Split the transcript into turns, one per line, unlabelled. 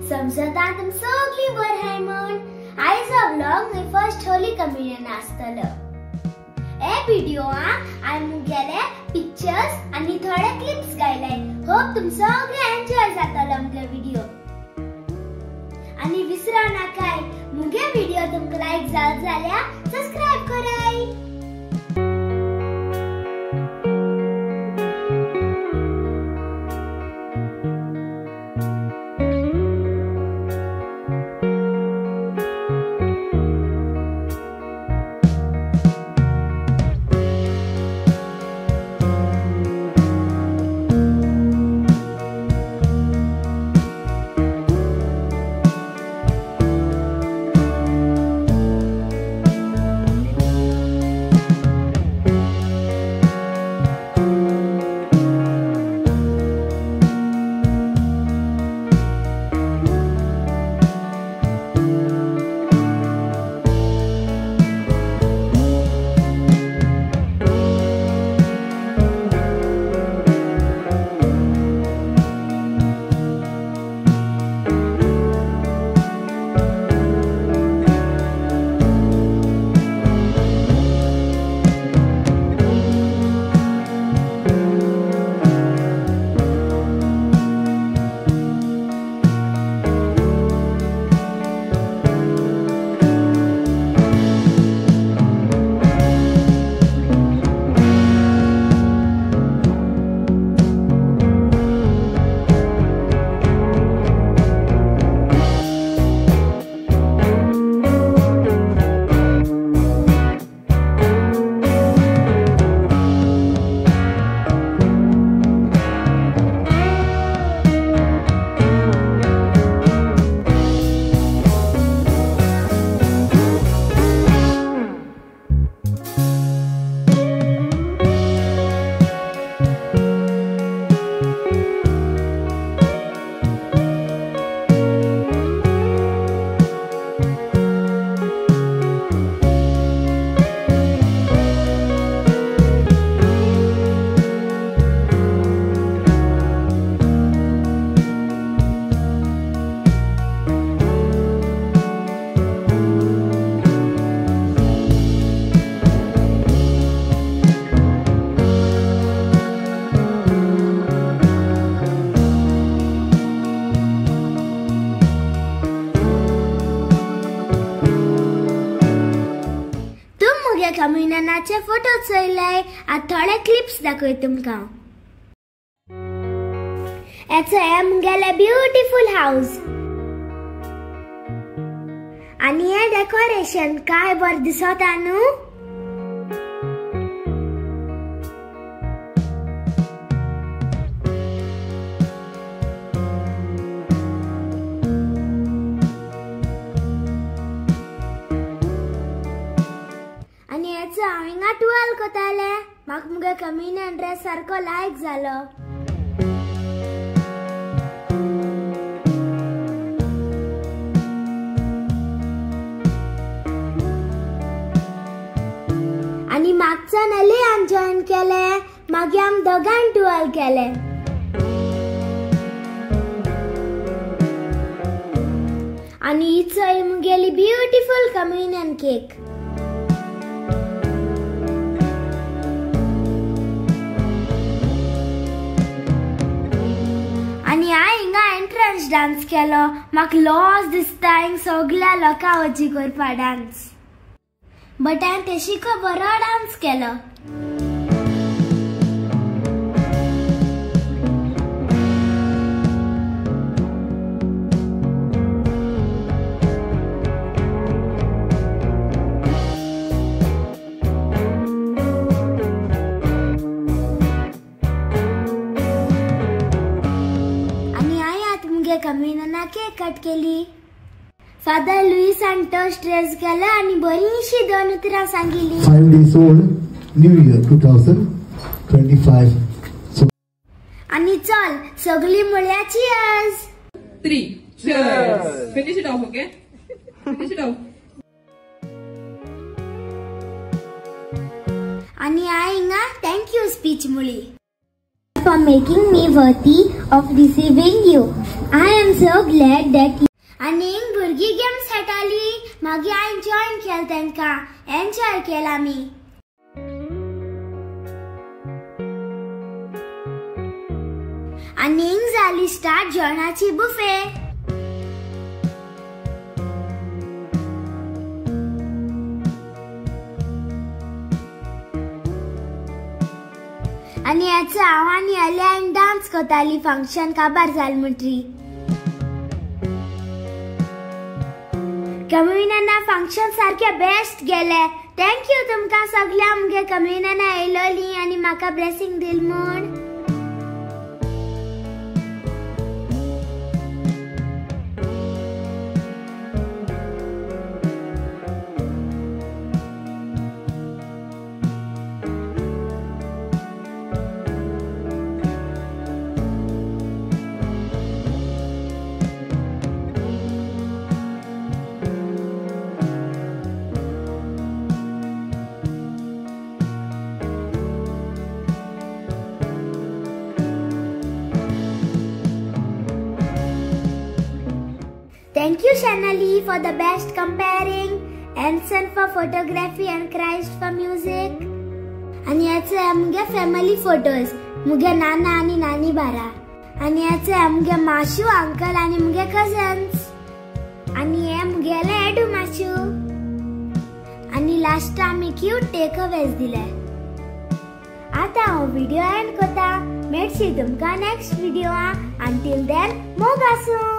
समजता तुम सगळी बर हाय म्हण आयज हो व्लॉग मी फर्स्ट होली कम्युनियन आसतलो. हे व्हिडिओ हांवें मुगेले पिक्चर्स आनी थोडे क्लिप्स गायले. होप तुम सगळे एन्जॉय जातलो मुगे व्हिडिओ. आनी विसरा नाकाय मुगे व्हिडिओ तुमकां लायक जाल जाल्यार सबस्क्रायब कराय. कम्युनियनाचे फोटो चोयले आनी थोडे क्लिप्स दाखय तुमकां. हेचो हे मुगेले ब्युटिफूल हावस आनी हे डेकोरेशन काय बरें दिसता न्हू. हांव हिंगा टुवेल कोताले म्हाका मुगे कम्युनियन ड्रेस सारको लायक जालो. आनी मागच्यान एलियान जॉयन केले, मागीर आमी दोगांय टुवेल केले. आनी ही चोय मुगेली ब्युटिफूल कम्युनियन केक. आनी हांवें हिंगा एंट्रन्स डान्स केलो. म्हाका लॉस दिसता हिंग सगळ्या लोकां वची करपा डान्स, बट हांवें तेशिको बरो डान्स केलो. कम्युनियना केक कट केली. फादर लुईसान टोस्ट रेज केलो आनी बरीशी दोन उतरां सांगिली.
5 days old, New Year 2025.
आनी चल सगळी म्हळ्यार cheers.
3 Cheers. Finish it off, okay?
आनी हांवें हिंगा thank you speech मुळी for making me worthy of receiving you. I am so glad that you. आनी भुरगीं गेम्स खेळटाली, मागीर हांवें जॉयन केलें तांकां, एन्जॉय केला आमी. आनी जाली स्टार्ट जेवणाची बुफे. आनी हेचो हांव आनी अलियान डान्स करताली फंक्शन काबार जाल म्हणटरी. कम्युनियना फंक्शन सारकें बेस्ट गेलें. Thank you तुमकां सगळ्यांक मुगे कम्युनियना येयलोली आनी म्हाका ब्लेसिंग दिल म्हूण. Thank you Shanali for the best comparing, Anson for photography and Christ for music. आनी हेचे आमगे फॅमिली फोटोज, मुगे नाना आनी नानी बारा. आनी हेचे आमगे माशू अंकल आनी मुगे कजन्स. आनी हे मुगेले एडू माशू. आनी लास्ट आमी क्यूट टेक अवेज दिले. आतां हांव व्हिडियो एंड करता. मेळशी तुमकां नेक्स्ट व्हिडियोआ. अंटील then मोग आसूं.